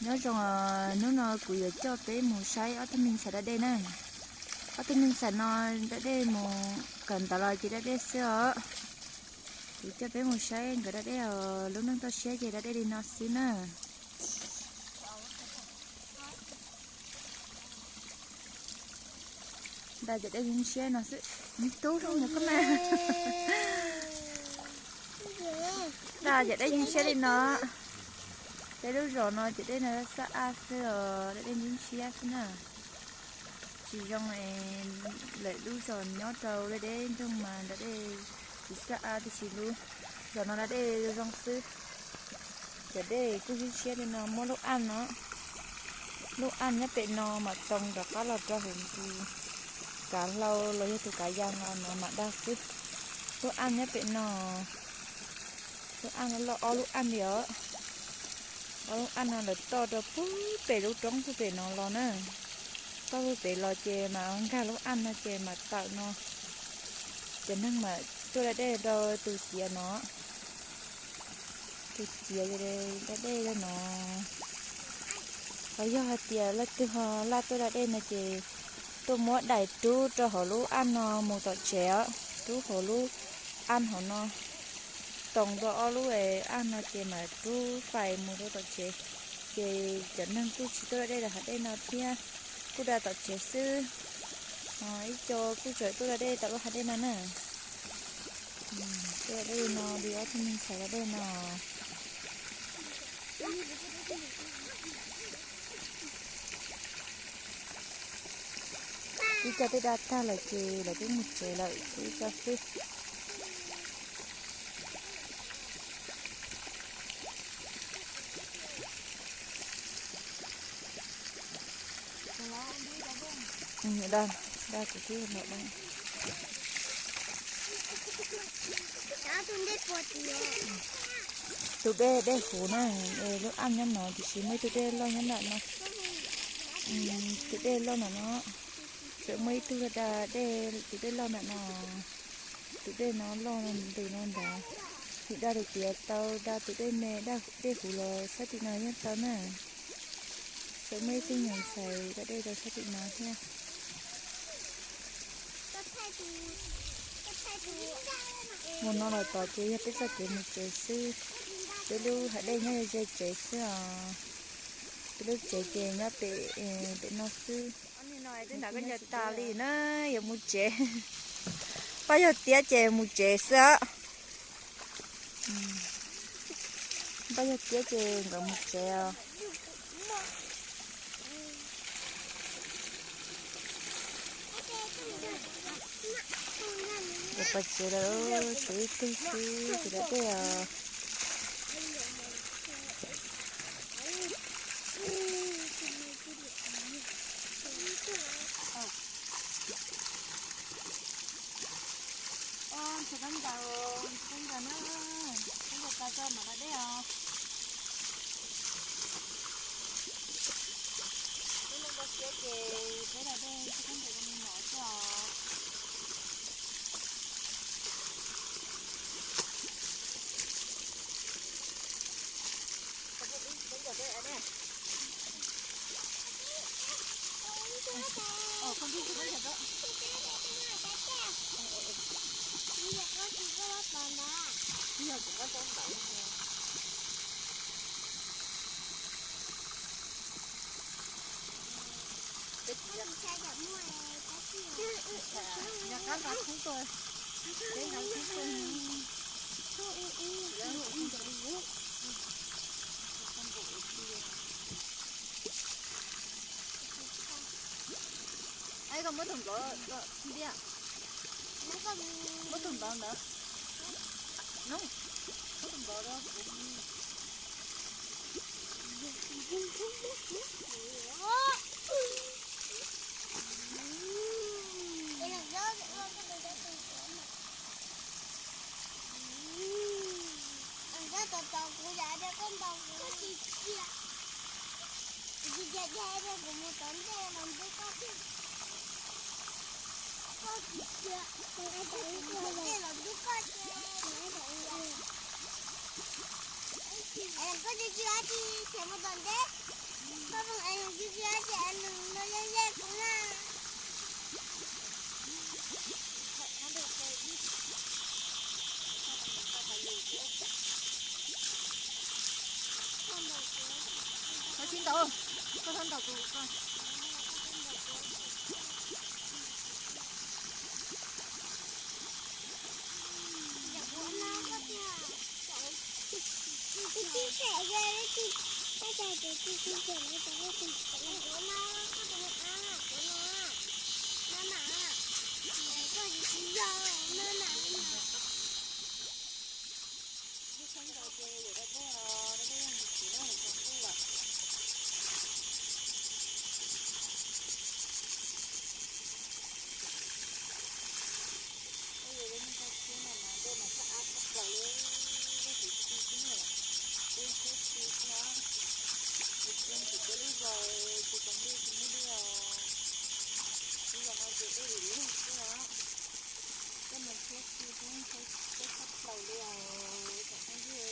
Nyob zoo, hnub no kuv yuav coj peb mus saib ob tug me ntxhais da dej na. Ob tug me ntxhais no da dej mus kawm ntawv los ces da dej xwb os. Kuv coj peb mus saib nkawd da dej os, lub neej toj siab ces da dej li no xwb na. Da cov dej yeej siab no xwb. Tub mus koj mas. Da cov dej yeej siab li no. Peb lub zos no cov dej no xab ab xwb os, da dej yeej siab xwb na. Tsis zoo lawm, lub zos nyob rau deb deb nroog mas da dej tsis xab ab, tiam sis lub zos no da dej zoo xwb. Cov dej kuj siab siab li no, muab lub aj no, lub aj nyob pem no mas too rov qab los rau hauv tus kav hlau los yog tus kav yas no no mam dag xwb. Lub aj nyob pem no, lub aj no loj ob lub aj li os. Ob lub aj no lawv toj rau puag pem lub roob puag pem no los na. Toj puag pem los ces mas nkag lub aj no ces mas tawm no. Cov neeg mas tuaj da dej rau tus ciav no. Tus ciav da dej rau no. Los yog hais tias leej twg ho laj tuaj da dej no ces tuaj muab daim rub rau hauv lub aj no mus tom tsev os, rub hauv lub aj hauv no, toos rau ob lub aj no ces mam rub fais mus rau tom tsev. Ces cov neeg kuj tsis tuaj da dej rau hav dej no thiab, kuj da tom tsev xwb. Ib co kuj tseem tuaj da dej tom lub hav dej no na. Tuaj da dej no li ob tug me ntxhais da dej no. Ib co twb da tag lawm ces lawv twb mus tsev lawm, ib co xwb. Da, da kuv twb da. Tus dej, dej huv na, lub aj nyob no tiam sis muaj ib tug dej loj nyob nram no. Tus dej loj nram no, tseem muaj ib tug da dej, tus dej loj nram no. Tus dej no loj ntws no ntag. Vim da tus tiav tau, da tus dej me, dej huv los sab tim no yeej tau na. Tseem muaj ib tug nyuam ntxhais da dej rau sab tim no thiab. Mus no lawm tod ces yog peb txoj kev mus tsev xwb. Peb lub hav dej nyob ze tsev xwb os. Peb lub tsev ces nyob pem, pem no xwb. Nim no twb nrog koj ncaws tas li na, yuav mus tsev. Pab yog tiab ces mus tsev xwb. Pab yog tiab ces nkawd mus tsev os. Nkawd pais tsev lawm, tshuav ib tug xwb, tsis da dej os. Ntshe khaub ncaws, ntshe khaub ncaws na, khaub ncaws tas tso mam da dej os. Lub neej koj siab ces peb da dej ntshe khaub ncaws zoo li no xwb os. Yog qab nqa khub tuaj, peb nqa khub tuaj. Ai, koj muab tus nplov los ntiag. Muab tus nplov ntawd. No, muab tus nplov rau kuv. Koj tsis tsis dab tsi, tseem muaj tom ntej. Koj sib ntaus, koj sib ntaus tus ko. Ib sab nkaus ces yuav da dej os, da dej yog ntsis ntsis na, tsaus ntuj lawm. Koj yuav li neeg tag kis no mas dej mas txog av tshaj plaws li, dej kwv tij xwb na, dej siab tsis txog, tsis txog tsis txog lub zos, tsis txog dej tsis muaj dej os. Lub zos no ces dej lim lug xwb os. Koj mus thiab tsis txog dej tshaj plaws li os, tsoom phooj ywg.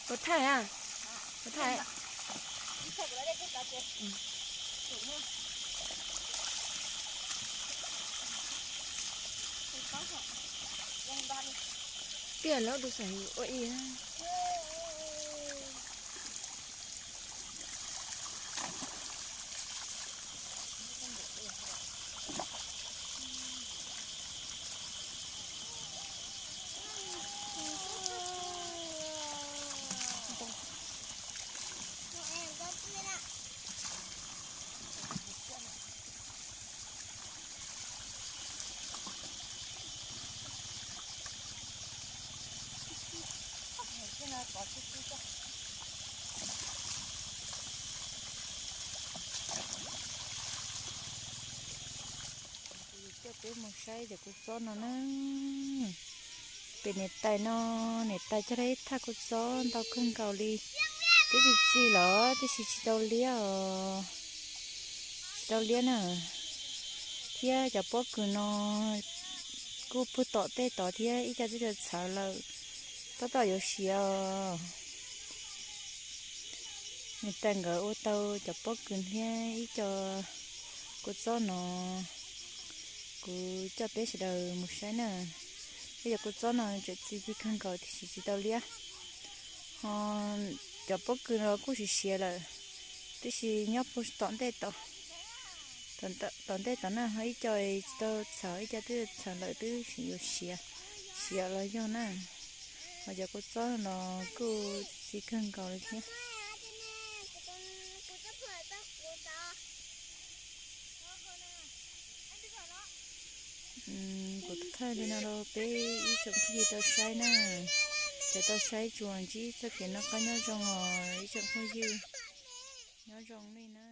Puas thaij a? Puas thaij? Tiaj lawm tus xav ua ib. Coj peb mus saib cov kua txob no na. Pem niam tais no, niam tais cog ib thaj kua txob ntau kawg nkaus li, twb txi txiv lawm tiam sis tsis tau liab os, tsis tau liab na. Thiab cov pob kws no kuj pw tom tej tod thiab, ib co twb txhawv lawm, tab tom yuav siav os. Niam tais nkawd ua tau cov pob kws thiab ib co kua txob no, kuv coj peb sawv daws mus saib na. Ib co kua txob no tseem txi txiv kawg nkaus tiam sis tsis tau liab. Ho cov pob kws no kuj siav siav lawm, tiam sis nyob puag tom ntej tod, tom ntej tod na, ho ib co tsis tau txhawv, ib co twb txhawv lawm twb yuav siav, siav los yog na. Ho cov kua txob no kuj txi kawg nkaus li thiab. Kuv thaij li no rau peb ib tsoom phooj ywg tau saib na, cov tau saib tsuas ntsib txoj kev noj qab nyob zoo os ib tsoom phooj ywg, nyob zoo li na.